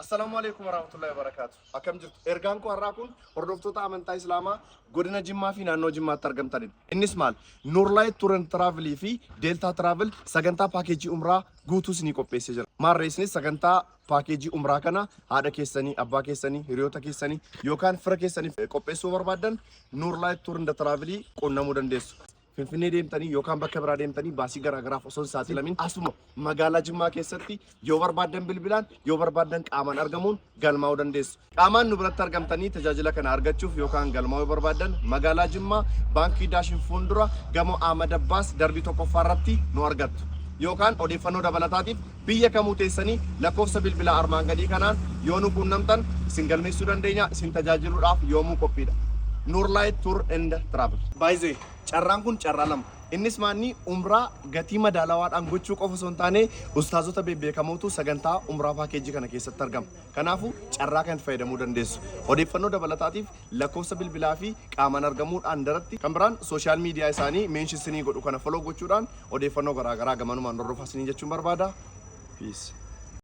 Assalaamu alaikum warahmatullahi wabarakatuh. Akkam jirtu? Ergaan koo har'aa kun hordoftoota amantaa Islaamaa godina Jimmaa fi naannoo Jimmaatti argamtanidha. Innis maal? Nuurlaayit Tour and Travel fi Delta Travel sagantaa paakeejii umraa guutuu isinii qopheessee jira. Maarree isinis sagantaa paakeejii umraa kana haadha keessanii, abbaa keessanii, hiriyoota keessanii yookaan fira keessaniif qopheessuu barbaaddan Nuurlaayit Tour and Travel quunnamuu dandeessu. Finfinnee deemtanii yookaan bakka biraa deemtanii baasii garaagaraaf osoo hin saaxilamin asuma magaalaa Jimmaa keessatti yoo barbaaddan bilbilaan yoo barbaaddan qaamaan argamuun galmaa'uu dandeessu. Qaamaan nu biratti argamtanii tajaajila kana argachuuf yookaan galmaa'uu barbaaddan magaalaa Jimmaa baankii Daashin fuuldura gamoo Ahmad Abbaas darbii tokkoffaa irratti nu argattu. Yookaan odeeffannoo dabalataatiif biyya kamuu teessanii lakkoofsa bilbilaa armaan gadii kanaan yoo nu quunnamtan isin galmeessuu dandeenya isin tajaajiluudhaaf yoomuu qophiidha. Nurlight Tour and Travel. By the way, carraan kun carraa lama. Innis maanni umraa gatii madaalawaadhaan gochuu qofa osoo hin taane ustaazota bebbeekamootu sagantaa umraa paakeejii kana keessatti argama. Kanaafuu carraa kan fayyadamuu dandeessu. Odeeffannoo dabalataatiif lakkoofsa bilbilaa fi qaamaan argamuudhaan daratti kan biraan social media isaanii mention isinii godhu kana follow gochuudhaan odeeffannoo garaagaraa gamanumaan hordofaa isinii jechuun barbaada. Peace.